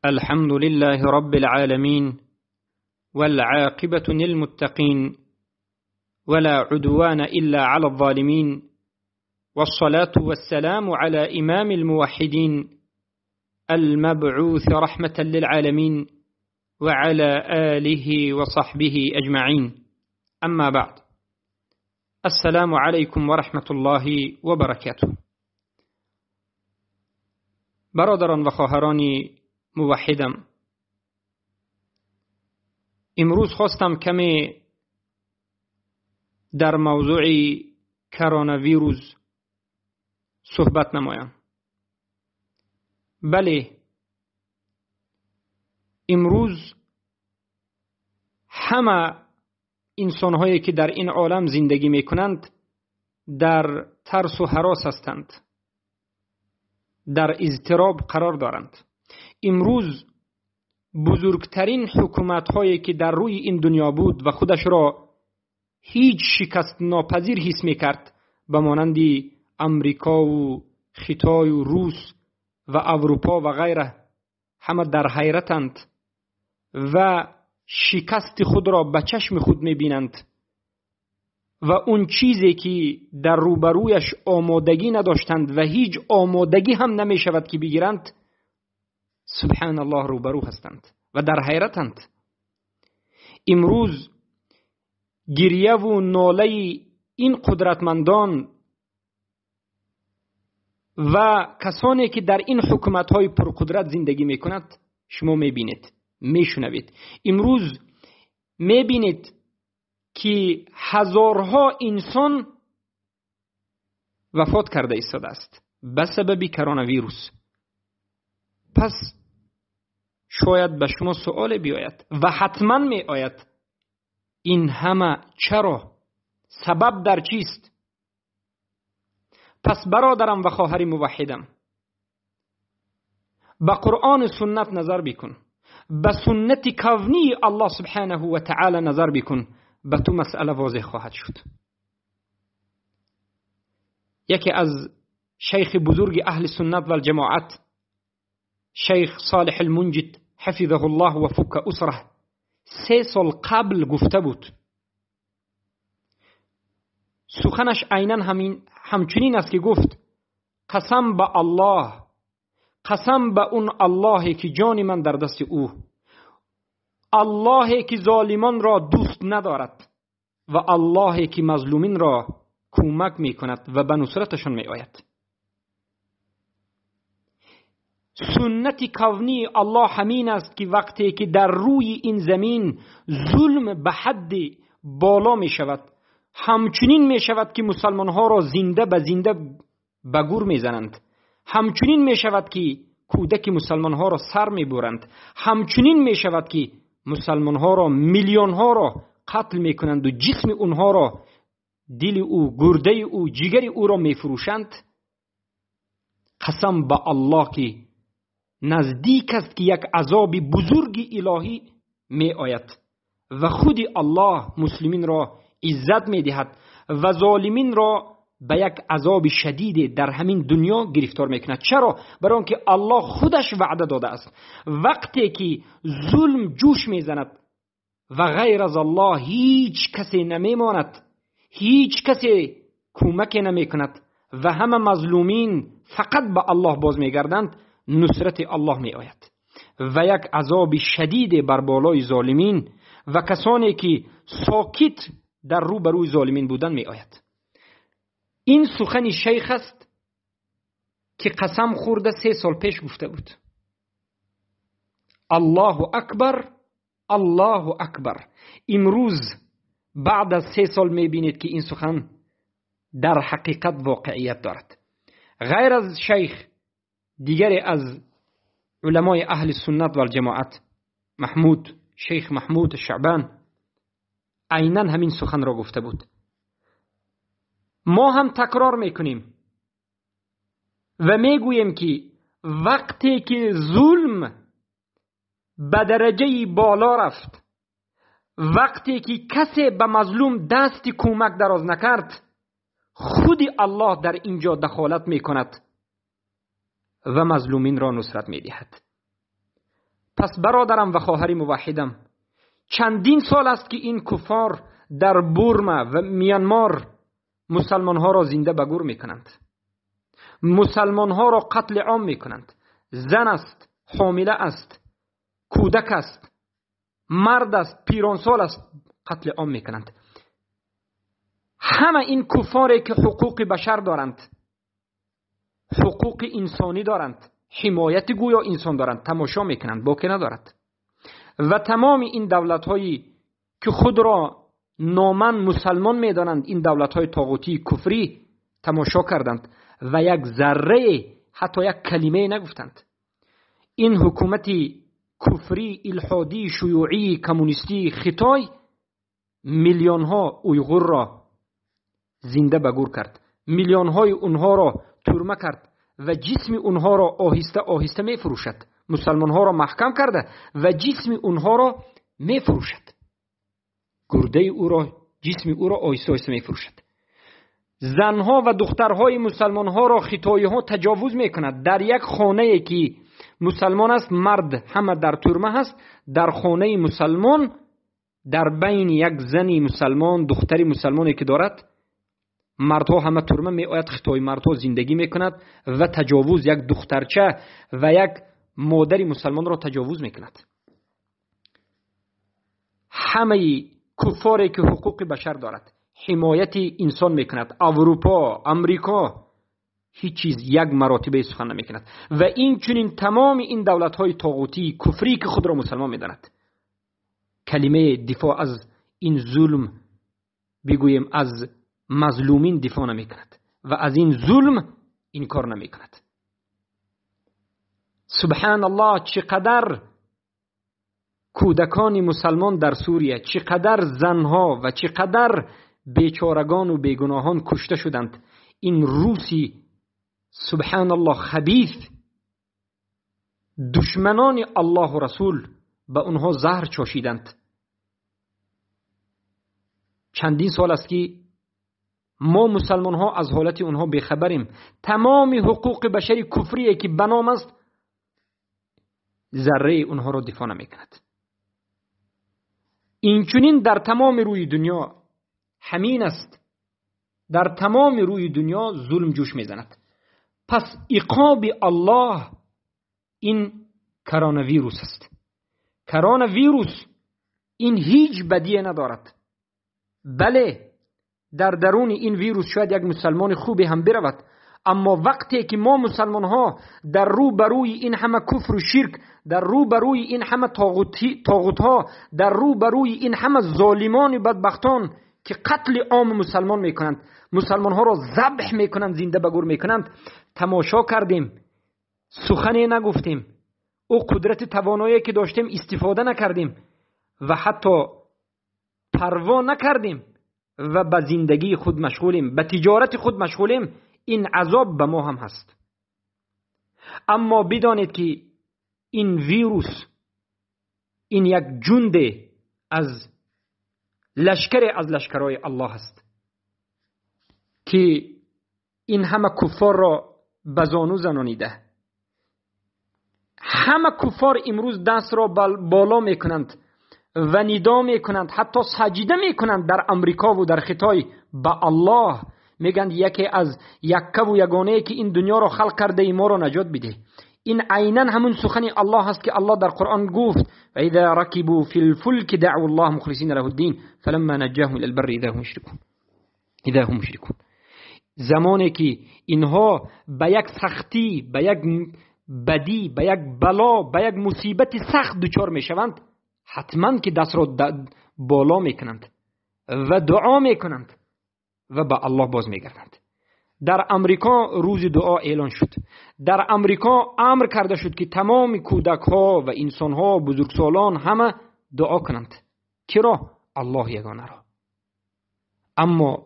الحمد لله رب العالمين، والعاقبة للمتقين، ولا عدوان إلا على الظالمين، والصلاة والسلام على إمام الموحدين المبعوث رحمة للعالمين، وعلى آله وصحبه أجمعين. أما بعد، السلام عليكم ورحمة الله وبركاته. برادران و خواهران موحدم، امروز خواستم کمی در موضوع کرونا ویروس صحبت نمایم. بله، امروز همه انسان‌هایی که در این عالم زندگی میکنند در ترس و هراس هستند، در اضطراب قرار دارند. امروز بزرگترین حکومت‌هایی که در روی این دنیا بود و خودش را هیچ شکست ناپذیر حس میکرد، به مانند امریکا و خیتای و روس و اروپا و غیره، همه در حیرتند و شکست خود را به چشم خود میبینند و اون چیزی که در روبرویش آمادگی نداشتند و هیچ آمادگی هم نمیشود که بگیرند، سبحان الله، روبرو هستند و در حیرتند. امروز گریه و ناله این قدرتمندان و کسانی که در این حکومت‌های پرقدرت زندگی میکنند شما میبینید، میشنوید. امروز میبینید که هزارها انسان وفات کرده ایستاده است به سبب کرونا ویروس. پس شاید به شما سوال بیاید و حتما می آید، این همه چرا؟ سبب در چیست؟ پس برادرم و خواهر موحدم، به قرآن و سنت نظر بکن، به سنت کونی الله سبحانه و تعالی نظر بکن، به تو مسئله واضح خواهد شد. یکی از شیخ بزرگ اهل سنت و الجماعت، شیخ صالح المنجد حفظه الله و فک اسره، 3 سال قبل گفته بود، سخنش عینا همچنین است که گفت: قسم به الله، قسم به اون اللهی که جان من در دست او، اللهی که ظالمان را دوست ندارد و اللهی که مظلومین را کمک میکند و به نصرتشان میآید. سنت کونی الله همین است که وقتی که در روی این زمین ظلم به حد بالا می شود، همچنین می شود که مسلمان ها را زنده به زنده به گور می زنند، همچنین می شود که کودک مسلمان ها را سر می برند، همچنین می شود که مسلمان ها را، میلیون ها را قتل می کنند و جسم اونها را، دل او، گرده او، جگر او را می فروشند. قسم به الله که نزدیک است که یک عذاب بزرگ الهی می آید و خود الله مسلمین را عزت می دهد و ظالمین را به یک عذاب شدید در همین دنیا گرفتار می کند. چرا؟ برای آنکه الله خودش وعده داده است. وقتی که ظلم جوش می زند و غیر از الله هیچ کسی نمی ماند، هیچ کسی کمک نمی کند و همه مظلومین فقط به الله باز می گردند، نصرت الله می آید و یک عذاب شدید بر بالای ظالمین و کسانی که ساکت در روبروی ظالمین بودن می آید. این سخن شیخ است که قسم خورده 3 سال پیش گفته بود. الله اکبر، الله اکبر. امروز بعد از 3 سال می بینید که این سخن در حقیقت واقعیت دارد. غیر از شیخ، دیگری از علمای اهل سنت و الجماعت، محمود، شیخ محمود شعبان، عینا همین سخن را گفته بود. ما هم تکرار میکنیم و میگوییم که وقتی که ظلم به درجه بالا رفت، وقتی که کسی به مظلوم دست کمک دراز نکرد، خود الله در اینجا دخالت میکند و مظلومین را نصرت میدهد. پس برادرم و خواهر موحدم، چندین سال است که این کفار در بورما و میانمار مسلمان ها را زنده به گور میکنند، مسلمان ها را قتل عام میکنند. زن است، حامله است، کودک است، مرد است، پیرانسال است، قتل عام میکنند. همه این کفاری که حقوق بشر دارند، حقوق انسانی دارند، حمایت گویا انسان دارند، تماشا میکنند، باکی ندارد. و تمام این دولت هایی که خود را نامن مسلمان میدانند، این دولت های طاغوتی کفری تماشا کردند و یک ذره، حتی یک کلمه نگفتند. این حکومت کفری، الحادی، شیوعی، کمونیستی خطای میلیون ها اویغور را زنده به گور کرد، میلیون های اونها را ترمه کرد و جسم اونها را آهسته آهسته می فروشد. مسلمان ها را محکم کرده و جسم اونها را می فروشد. گرده او را، جسم او را آهسته آهسته می فروشد. زنها و دخترهای مسلمان ها را خطایی ها تجاوز می کند. در یک خانه که مسلمان است، مرد همه در ترمه هست، در خانه مسلمان در بین یک زنی مسلمان، دختری مسلمانی که دارد، مردها همه ترمه می آید، خطای مردها زندگی می کند و تجاوز یک دخترچه و یک مادر مسلمان را تجاوز می کند. همه کفاری که حقوق بشر دارد، حمایت انسان می کند، اروپا، امریکا، هیچ چیز یک مراتبه سخن نمی کند. و این چنین تمام این دولت های طاغوتی کفری که خود را مسلمان می داند، کلمه دفاع از این ظلم بگوییم از مظلومین دفاع نمی کند و از این ظلم انکار نمی کند. سبحان الله، چقدر کودکان مسلمان در سوریه، چقدر زنها و چقدر بیچارگان و بیگناهان کشته شدند. این روسی سبحان الله خبیث، دشمنان الله و رسول به اونها زهر چاشیدند. چندین سال است که ما مسلمان ها از حالت اونها بیخبریم. تمام حقوق بشری کفریه که بنام است، ذره اونها را دفاع نمیکند. اینچنین در تمام روی دنیا همین است. در تمام روی دنیا ظلم جوش میزند. پس عقاب الله این کرونا ویروس است. کرونا ویروس این هیچ بدیه ندارد. بله، در درون این ویروس شاید یک مسلمان خوبی هم برود، اما وقتی که ما مسلمان ها در رو بروی این همه کفر و شرک، در رو بروی این همه طاغوت ها، در رو بروی این همه ظالمان بدبختان که قتل عام مسلمان میکنند، مسلمان ها را ذبح میکنند، زنده به گور میکنند، تماشا کردیم، سخنی نگفتیم، او قدرت توانایی که داشتیم استفاده نکردیم و حتی پروا نکردیم و به زندگی خود مشغولیم، به تجارت خود مشغولیم، این عذاب به ما هم هست. اما بدانید که این ویروس، این یک جند از لشکر از لشکرهای الله است که این همه کفار را به زانو زنانیده. همه کفار امروز دست را بالا میکنند و ندا میکنند، حتی سجده میکنند در امریکا و در خطای به الله، میگند یکی از یکه و یگانه که این دنیا را خلق کرده ای ما را نجات بده. این عینا همون سخن الله هست که الله در قرآن گفت: و اذا ركبوا في الفلك دعوا الله مخلصین له الدین فلما نجاهم الى البر اذا هم مشركون. اذا هم مشركون. زمانی که اینها به یک سختی، به یک بدی، به یک بلا، به یک مصیبت سخت دچار میشوند، حتما که دست را بالا میکنند و دعا میکنند و به الله باز میگردند. در امریکا روز دعا اعلان شد. در امریکا امر کرده شد که تمام کودک ها و انسان ها، بزرگسالان همه دعا کنند. کرا؟ الله یگانه را. اما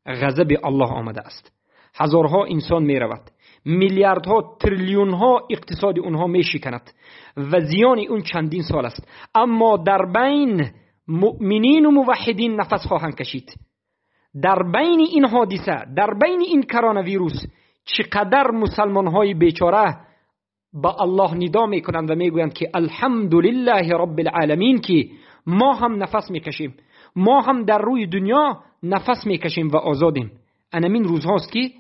غضب الله آمده است. هزارها انسان می رود، میلیاردها، تریلیون ها اقتصاد اونها می شکند و زیان اون چندین سال است. اما در بین مؤمنین و موحدین نفس خواهند کشید. در بین این حادثه، در بین این کرونا ویروس، چقدر مسلمان های بیچاره به الله ندا میکنند و میگویند که الحمدلله رب العالمین، که ما هم نفس میکشیم، ما هم در روی دنیا نفس میکشیم و آزادیم. انمین روزهاست که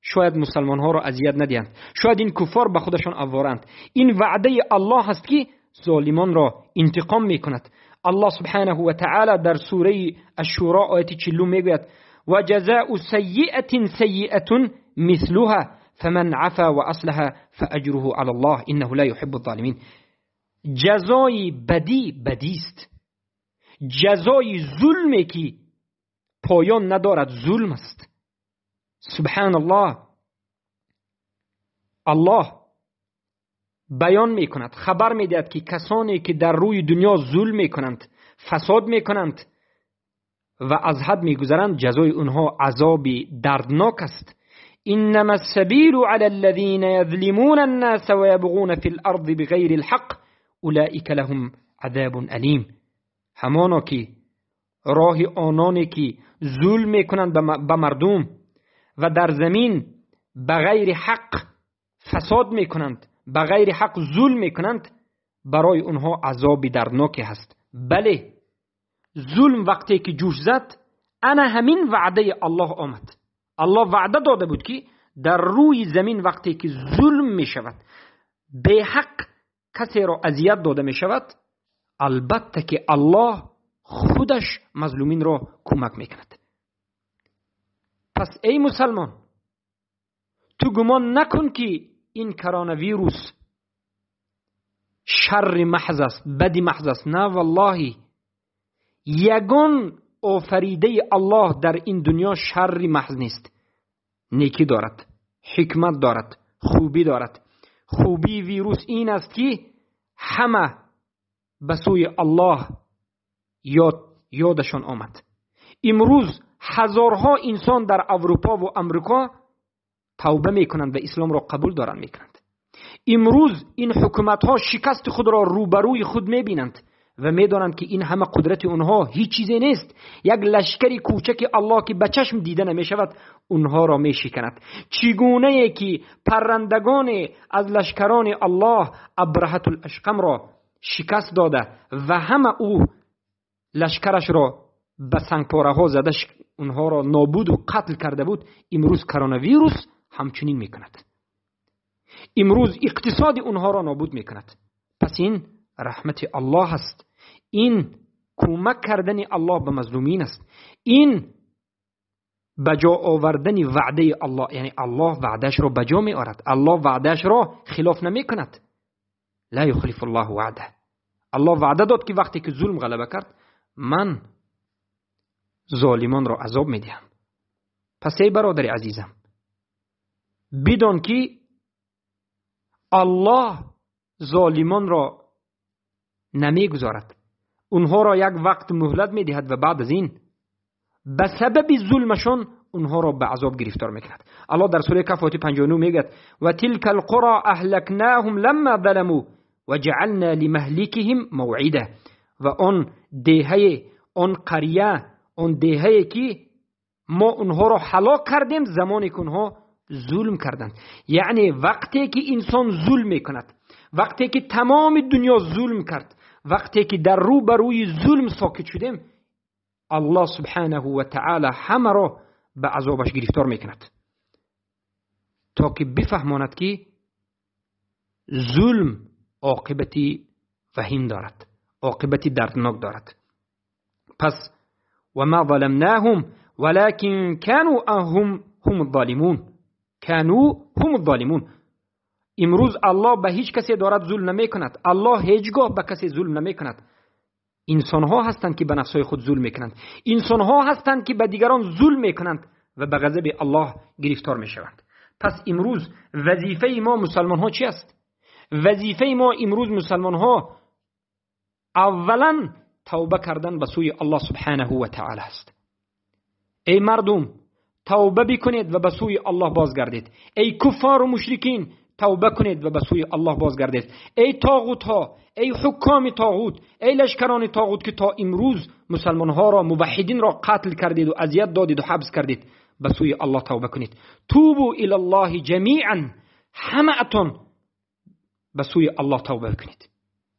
شاید مسلمان ها را اذیت ندهند، شاید این کفار به خودشان آوارند. این وعده الله است که ظالمان را انتقام میکند. الله سبحانه و تعالی در سوره الشورا آیت 40 میگوید و جزاء سیئة سیئة مثلها فمن عفا واصلح فاجره علی الله انه لا يحب الظالمین. جزای بدی بدی است، جزای ظلمی که پایان ندارد ظلم است. سبحان الله. الله بیان میکند، خبر میدهد که کسانی که در روی دنیا ظلم میکنند، فساد میکنند و از حد میگذرند، جزای اونها عذاب دردناک است. انما السبیل علی الذین یظلمون الناس ویبغون فی الارض بغیر الحق اولئک لهم عذاب الیم. همانا که راه آنانی که ظلم میکنند به مردم و در زمین بغیر حق فساد میکنند، بغیر حق ظلم میکنند، برای اونها عذاب دردناکی هست. بله، ظلم وقتی که جوش زد، انا همین وعده الله آمد. الله وعده داده بود که در روی زمین وقتی که ظلم میشود، به حق کسی را اذیت داده میشود، البته که الله خودش مظلومین را کمک میکند. پس ای مسلمان، تو گمان نکن که این کرونا ویروس شر محض است، بدی محض است. نه والله، یگان آفریده الله در این دنیا شر محض نیست. نیکی دارد، حکمت دارد، خوبی دارد. خوبی ویروس این است که همه به سوی الله یادشان آمد. امروز هزارها انسان در اروپا و امریکا توبه میکنند و اسلام را قبول دارند میکنند. امروز این حکومت ها شکست خود را روبروی خود میبینند و میدانند که این همه قدرت اونها هیچ چیزی نیست. یک لشکر کوچک الله که به چشم دیده نمیشود اونها را میشکند. چگونه که پرندگان از لشکران الله ابرهة الاشقم را شکست داده و همه او لشکرش را به سنگپاره ها زده اونها را نابود و قتل کرده بود، امروز کرونا ویروس همچنین میکند. امروز اقتصاد اونها را نابود میکند. پس این رحمت الله است، این کمک کردن الله به مظلومین است، این بجا آوردن وعده الله، یعنی الله وعدهش را بجا می آورد، الله وعدهش را خلاف نمی کند. لا یخلف الله وعده. الله وعده داد که وقتی که ظلم غلبه کرد، من ظالمان را عذاب می دهم. پس ای برادر عزیزم، بدان که الله ظالمان را نمیگذارد، اونها را یک وقت مهلت میدهد و بعد از این به سبب ظلمشون اونها را به عذاب گرفتار میکند. الله در سوره کهف آیه 59 میگه و تلک القرى اهلکناهم لما ظلموا وجعلنا لمهلكهم موعدا. و آن دهه، آن قریه، آن دهه که ما اونها را هلاک کردیم زمانی که اونها ظلم کردند. یعنی وقتی که انسان ظلم میکند، وقتی که تمام دنیا ظلم کرد، وقتی که در رو بروی ظلم ساکت شدیم، الله سبحانه و تعالی همه را به عذابش گرفتار میکند تا که بفهماند که ظلم عاقبتی وخیم دارد، عاقبتی دردناک دارد. پس و ما ظلمناهم ولكن كانوا هم الظالمون. كانوا هم الظالمون. امروز الله به هیچ کسی دارد ظلم نمی کند. الله هیچگاه به کسی ظلم نمی کند. انسان ها هستند که به نفسهای خود ظلم میکنند، انسان ها هستند که به دیگران ظلم میکنند و به غضب الله گرفتار میشوند. پس امروز وظیفه ما مسلمان ها چی است؟ وظیفه ما امروز مسلمان ها اولا توبه کردن به سوی الله سبحانه و تعالی است. ای مردم توبه بکنید و به سوی الله بازگردید. ای کفار و مشرکین توبه کنید و به سوی الله بازگردید. ای طاغوت ها، ای حکام طاغوت، ای لشکران طاغوت که تا امروز مسلمان ها را، موحدین را قتل کردید و اذیت دادید و حبس کردید، به سوی الله توبه کنید. توبوا الی الله جمیعا، همه اتون به سوی الله توبه کنید.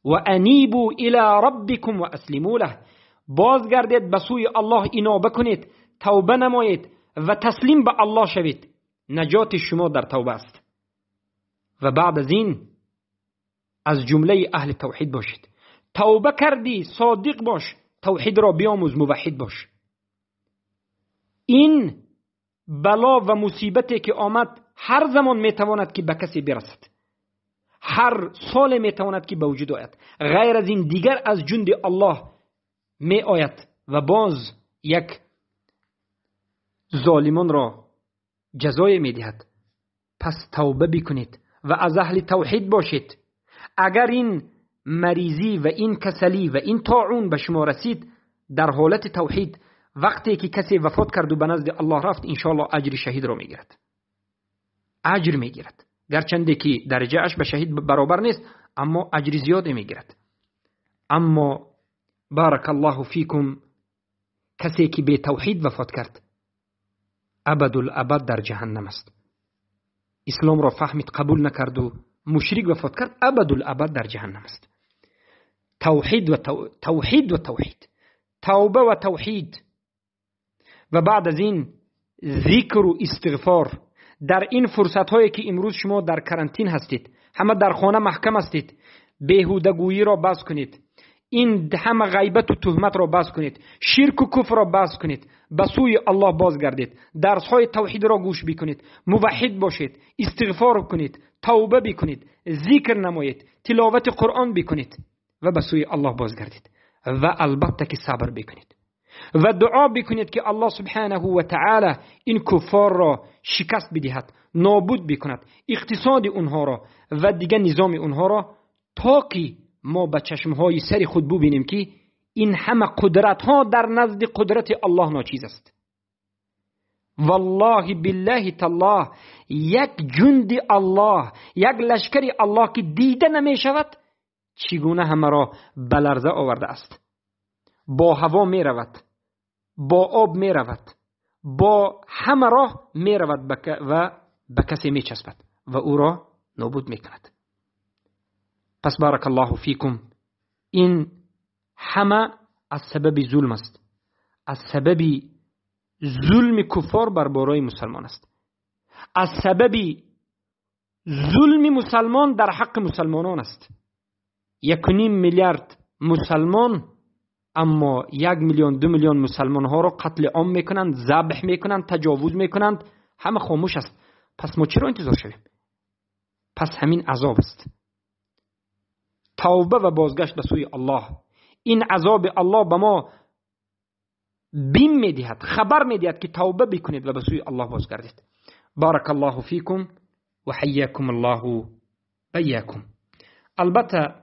و انیبوا الی ربکم و اسلموا له، بازگردید به سوی الله انابه کنید، توبه نمایید و تسلیم به الله شوید. نجات شما در توبه است. و بعد از این از جمله اهل توحید باشید. توبه کردی، صادق باش، توحید را بیاموز، موحد باش. این بلا و مصیبتی که آمد هر زمان میتواند که به کسی برسد، هر سال میتواند که به وجود آید. غیر از این دیگر از جند الله می آید و باز یک ظالمان را جزای می دهد. پس توبه بکنید و از اهل توحید باشید. اگر این مریضی و این کسلی و این طاعون به شما رسید، در حالت توحید وقتی که کسی وفات کرد و به نزد الله رفت، انشاءالله اجر شهید را میگیرد، اجر میگیرد. گرچنده که درجه اش به شهید برابر نیست، اما اجر زیاد میگیرد. اما بارک الله فیکم، کسی که به توحید وفات کرد ابدالابد در جهنم است. اسلام را فهمید، قبول نکرد و مشرک وفات کرد، ابدالابد در جهنم است. توحید و توحید و توحید، توبه و توحید، و بعد از این ذکر و استغفار. در این فرصت هایی که امروز شما در کرانتین هستید، همه در خانه محکم هستید، بیهودگویی را بس کنید، این همه غیبت و تهمت را بس کنید، شرک و کفر را بس کنید، به سوی الله بازگردید، درس های توحید را گوش بکنید، موحد باشید، استغفار کنید، توبه بکنید، ذکر نمایید، تلاوت قرآن بکنید و به سوی الله بازگردید. و البته که صبر بکنید و دعا بکنید که الله سبحانه و تعالی این کفار را شکست بدهد، نابود بکند اقتصاد اونها را و دیگر نظام اونها را، تا که ما به چشمهای سر خود ببینیم که این همه قدرت ها در نزد قدرت الله ناچیز است. والله بالله تالله، یک جند الله، یک لشکر الله که دیده نمی شود، چگونه همه را به لرزه آورده است. با هوا می رود، با آب می رود، با همه راه می رود و به کسی می چسبد و او را نابود می کند. پس بارک الله فیکم، این همه از سبب ظلم است، از سبب ظلم کفار بر بالای مسلمان است، از سبب ظلم مسلمان در حق مسلمانان است. 1.5 میلیارد مسلمان، اما 1 میلیون 2 میلیون مسلمان ها را قتل عام میکنند، ذبح میکنند، تجاوز میکنند، همه خاموش است. پس ما چرا انتظار شویم؟ پس همین عذاب است. توبه و بازگشت به سوی الله. این عذاب الله به ما بیم میدهد، خبر میدهد که توبه بکنید و به سوی الله بازگردید. بارک الله فیکم و حیاکم الله بیاکم. البته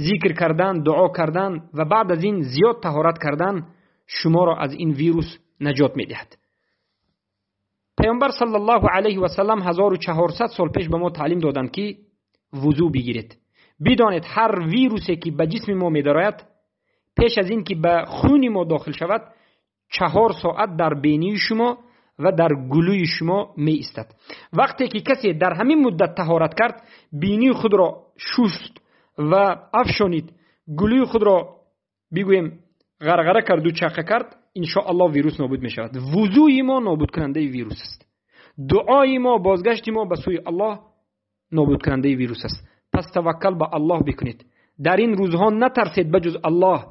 ذکر کردن، دعا کردن و بعد از این زیاد طهارت کردن شما را از این ویروس نجات میدهد. پیامبر صلی الله علیه و سلم 1400 سال پیش به ما تعلیم دادند که وضو بگیرید. بدانید هر ویروسی که به جسم ما میدراید، پیش از این که به خون ما داخل شود، 4 ساعت در بینی شما و در گلوی شما می ایستد. وقتی که کسی در همین مدت طهارت کرد، بینی خود را شست و افشانید، گلوی خود را بگوییم غرغره کرد و چقه کرد، انشاءالله ویروس نابود می شود. وضوی ما نابود کننده ویروس است. دعای ما، بازگشت ما به سوی الله نابود کننده ویروس است. پس توکل به الله بکنید. در این روزها نترسید بجز الله.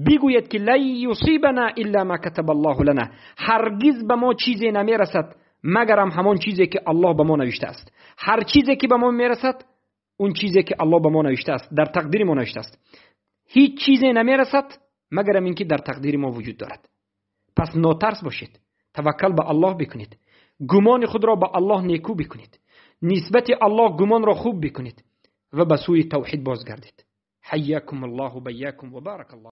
بگوید که لا یصیبنا الا ما كتب الله لنا. هرگز به ما چیزی نمیرسد مگرم همان چیزی که الله به ما نوشته است. هر چیزی که به ما میرسد اون چیزی که الله به ما نوشته است، در تقدیر ما نوشته است. هیچ چیزی نمیرسد مگرم اینکه در تقدیر ما وجود دارد. پس ناترس باشید، توکل به الله بکنید، گمان خود را به الله نیکو بکنید، نسبت الله گمان را خوب بکنید و به سوی توحید بازگردید. حیاکم الله و بیاکم و بارک الله.